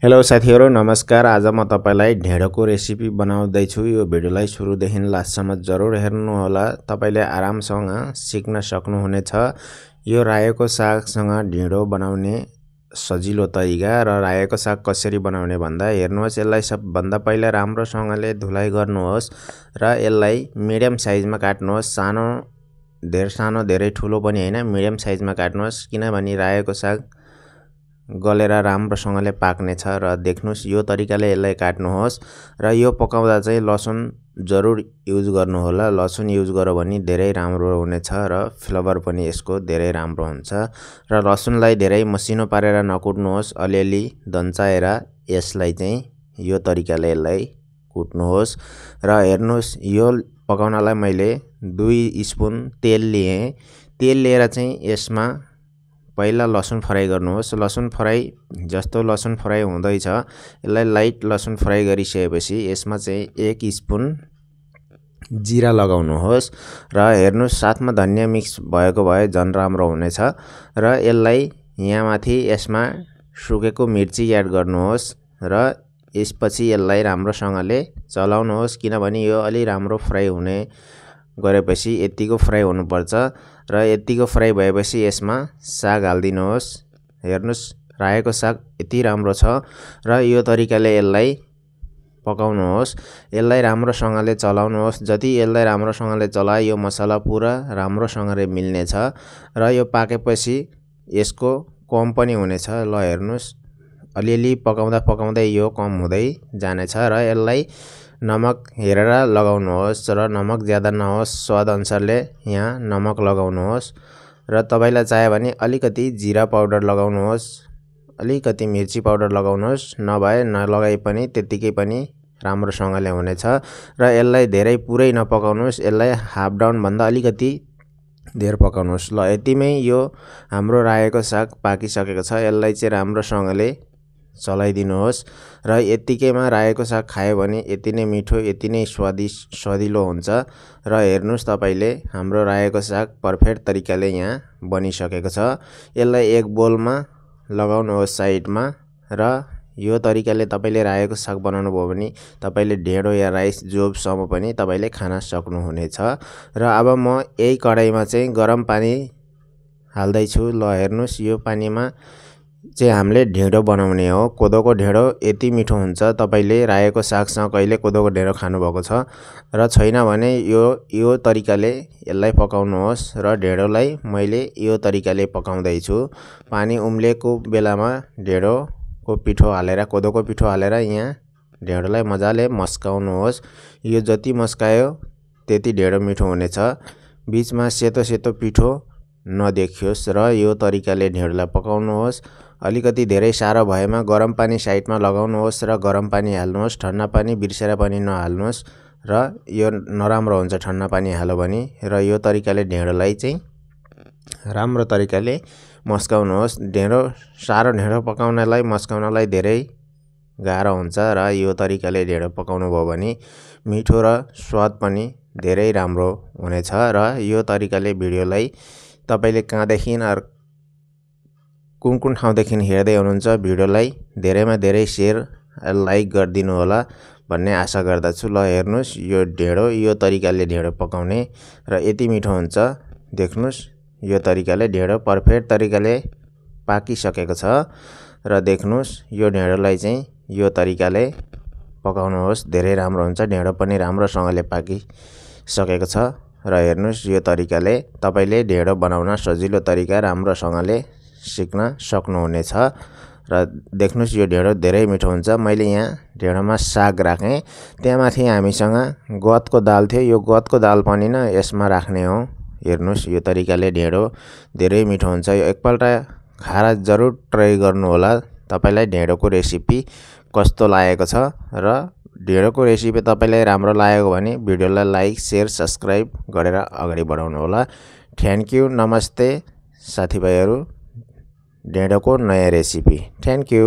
Hello साथीहरु नमस्कार। आज म तपाईलाई ढेँडोको रेसिपी बनाउँदै छु। यो भिडियोलाई सुरुदेखि लास्टसम्म जरुर हेर्नु होला। तपाईले आरामसँग सिक्न सक्नुहुनेछ। यो रायोको सागसँग ढिँडो बनाउने सजिलो तरिका र रायोको साग कसरी बनाउने भन्दा हेर्नुहोस्। यसलाई सबभन्दा पहिला राम्रोसँगले धुलाइ गर्नुहोस् र यसलाई मिडियम साइजमा काट्नुहोस्। धेरै सानो धेरै ठुलो पनि हैन, मिडियम साइजमा काट्नुहोस् किनभने रायोको साग गलेर राम्रोसँगले पाक्ने छ। र देख्नुस् यो तरिकाले यसलाई काट्नुहोस् र यो पकाउँदा चाहिँ लसुन जरुर युज गर्नु होला। लसुन युज गर्यो भने धेरै राम्रो हुनेछ र फ्लेभर पनि यसको धेरै राम्रो हुन्छ। र लसुनलाई धेरै मसिनो पारेर नकुट्नुहोस्, अलिअलि दन्चाएर यसलाई चाहिँ यो तरिकाले यसलाई कुट्नुहोस्। र हेर्नुहोस् यो पकाउनलाई मैले 2 स्पुन तेल लिए। तेल लिएर चाहिँ यसमा पहिला लसुन फ्राई गर्नुहोस्। लसुन फ्राई जस्तो लसुन फ्राई हुँदैछ यसलाई लाइट लसुन फ्राई गरिसकेपछि यसमा चाहिँ 1 स्पुन जिरा लगाउनुहोस् र हेर्नुहोस् साथमा धनिया मिक्स भएको भए झन् राम्रो हुनेछ। र यसलाई यहाँ माथि यसमा सुकेको मिर्ची एड गर्नुहोस् र यसपछि यसलाई राम्रोसँगले चलाउनुहोस् किनभने यो अलि राम्रो फ्राई हुने गरेपछि यतिको फ्राई हुनुपर्छ। र यतिको फ्राई भएपछि यसमा साग हाल्दिनुहोस्। हेर्नुस् रायोको साग यति राम्रो छ र यो तरिकाले यसलाई पकाउनुहोस्। यसलाई राम्रोसँगले चलाउनुहोस्। जति यसलाई राम्रोसँगले चलाए यो मसला पुरा राम्रोसँगले मिल्नेछ र यो पाकेपछि यसको कम पनि हुनेछ। ल हेर्नुस् अलिअलि पकाउँदा पकाउँदै यो कम हुँदै जानेछ र यसलाई नमक हेरेर लगाउनुहोस् र नमक ज्यादा नहोस्, स्वाद अनुसारले यहाँ नमक लगाउनुहोस्। र तपाईलाई चाह्यो भने अलिकति जिरा पाउडर लगाउनुहोस्, अलिकति मिर्ची पाउडर लगाउनुहोस्, नभए नलगाइ पनि त्यतिकै पनि राम्रोसँगले हुनेछ। र यसलाई धेरै पुरै नपकाउनुहोस्, यसलाई हाफ डाउन भन्दा अलिकति धेर पकाउनुहोस्। ल यतिमै यो हाम्रो रायोको साग पाकिसकेको छ। यसलाई चाहिँ राम्रोसँगले चलाइदिनुहोस् र यतिकैमा रायोको साग खायो भने यति नै मिठो, यति नै स्वादिलो हुन्छ। र हेर्नुस् तपाईले हाम्रो रायोको साग पर्फेक्ट तरिकाले यहाँ बनिसकेको छ। यसलाई एक बोलमा लगाउनुहोस् साइडमा र यो तरिकाले तपाईले रायोको साग बनाउनु भयो भने तपाईले ढेँडो या राइस जोबसम्म पनि तपाईले खान सक्नुहुनेछ। र अब म यही कडाईमा चाहिँ गरम पानी हाल्दै छु। ल हेर्नुस् यो पानीमा चाहिँ हामीले ढिँडो बनाउने हो। कोदोको ढिँडो यति मिठो हुन्छ। तपाईले रायोको सागसँग कहिले कोदोको ढिँडो खानुभएको छ र छैन भने यो तरिकाले यसलाई पकाउनुहोस्। र ढिँडोलाई मैले यो तरिकाले पकाउँदै छु। पानी उम्लेको बेलामा ढिँडोको पिठो हालेर कोदोको पिठो हालेर यहाँ ढिँडोलाई मजाले मस्काउनुहोस्। यो जति मस्कायो त्यति ढिँडो मिठो हुनेछ। बीचमा सेतो सेतो पिठो नदेखियोस् र यो तरिकाले ढिँडोलाई पकाउनुहोस्। अलिकति धेरै सारो भएमा गरम पानी साइडमा लगाउनुहोस् र गरम पानी हाल्नुहोस्। ठन्डा पानी बिर्सेर पनि नहाल्नुहोस् र यो नराम्रो हुन्छ ठन्डा पानी हाल्यो भने। र यो तरिकाले ढिँडोलाई चाहिँ राम्रो तरिकाले मस्काउनुहोस्। सारो ढिँडो पकाउनलाई मस्काउनलाई धेरै गाह्रो हुन्छ र यो तरिकाले ढिँडो पकाउनु भयो भने मिठो र स्वाद पनि धेरै राम्रो हुनेछ। र यो तरिकाले भिडियोलाई तपाईले कहाँदेखि कुन ठाउँदेखि हेर्दै हुनुहुन्छ भिडियोलाई धेरैमा धेरै शेयर लाइक गरिदिनु होला भन्ने आशा गर्दछु। ल हेर्नुस् यो ढिँडो यो तरिकाले ढिँडो पकाउने र यति मिठो हुन्छ। देख्नुस् यो तरिकाले ढिँडो पर्फेक्ट तरिकाले पाकिसकेको छ। र देख्नुस् यो ढिँडोलाई चाहिँ यो तरिकाले पकाउनुहोस्, धेरै राम्रो हुन्छ। ढिँडो पनि राम्रोसँगले पाकिसकेको छ। र हेर्नुस् यो तरिकाले तपाईले ढिँडो बनाउन सजिलो तरिका राम्रोसँगले सिक्न सक्नुहुनेछ। र देख्नुस् यो ढिँडो धेरै मिठो हुन्छ। मैले यहाँ ढिँडोमा साग राखेँ, त्यहाँमाथि हामीसँग गहतको दाल थियो। यो गहतको दाल पनि यसमा राख्ने हो। हेर्नुस् यो तरिकाले ढिँडो धेरै मिठो हुन्छ। यो एकपल्ट खाएर जरुर ट्राई गर्नु होला। तपाईलाई ढिँडोको रेसिपी कस्तो लागेको छ र ढिँडोको रेसिपी तपाईलाई राम्रो लागेको भने भिडियोलाई लाइक शेयर सब्स्क्राइब गरेर अगाडि बढाउनु होला। थ्याङ्क यू, नमस्ते साथीभाइहरु। ढिँडोको नयाँ रेसिपी। Thank you.